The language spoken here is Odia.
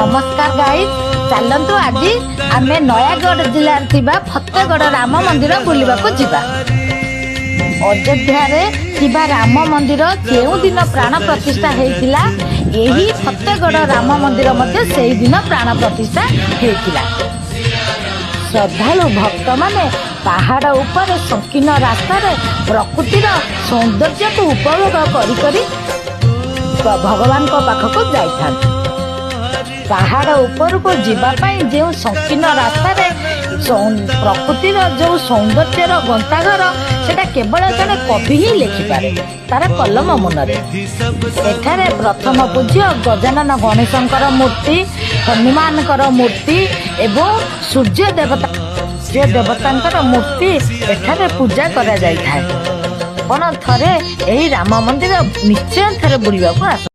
ନମସ୍କାର ଗାଇଜ୍, ଚାଲନ୍ତୁ ଆଜି ଆମେ ନୟାଗଡ଼ ଜିଲ୍ଲାରେ ଥିବା ଫତେଗଡ଼ ରାମ ମନ୍ଦିର ବୁଲିବାକୁ ଯିବା। ଅଯୋଧ୍ୟାରେ ଥିବା ରାମ ମନ୍ଦିର ଯେଉଁଦିନ ପ୍ରାଣ ପ୍ରତିଷ୍ଠା ହେଇଥିଲା, ଏହି ଫତେଗଡ଼ ରାମ ମନ୍ଦିର ମଧ୍ୟ ସେଇଦିନ ପ୍ରାଣ ପ୍ରତିଷ୍ଠା ହେଇଥିଲା। ଶ୍ରଦ୍ଧାଳୁ ଭକ୍ତମାନେ ପାହାଡ଼ ଉପରେ ସଂକୀର୍ଣ୍ଣ ରାସ୍ତାରେ ପ୍ରକୃତିର ସୌନ୍ଦର୍ଯ୍ୟକୁ ଉପଭୋଗ କରି କରି ଭଗବାନଙ୍କ ପାଖକୁ ଯାଇଥାନ୍ତି। ପାହାଡ଼ ଉପରକୁ ଯିବା ପାଇଁ ଯେଉଁ ସଂକୀର୍ଣ୍ଣ ରାସ୍ତାରେ ପ୍ରକୃତିର ଯେଉଁ ସୌନ୍ଦର୍ଯ୍ୟର ଗନ୍ତାଘର, ସେଟା କେବଳ ଜଣେ କବି ହିଁ ଲେଖିପାରେ ତାର କଲମ ମୁନରେ। ଏଠାରେ ପ୍ରଥମ ପୂଜ୍ୟ ଗଜାନନ ଗଣେଶଙ୍କର ମୂର୍ତ୍ତି, ହନୁମାନଙ୍କର ମୂର୍ତ୍ତି ଏବଂ ସୂର୍ଯ୍ୟ ଦେବତାଙ୍କର ମୂର୍ତ୍ତି ଏଠାରେ ପୂଜା କରାଯାଇଥାଏ। ଆପଣ ଥରେ ଏହି ରାମ ମନ୍ଦିର ନିଶ୍ଚୟ ଥରେ ବୁଲିବାକୁ ଆସନ୍ତୁ।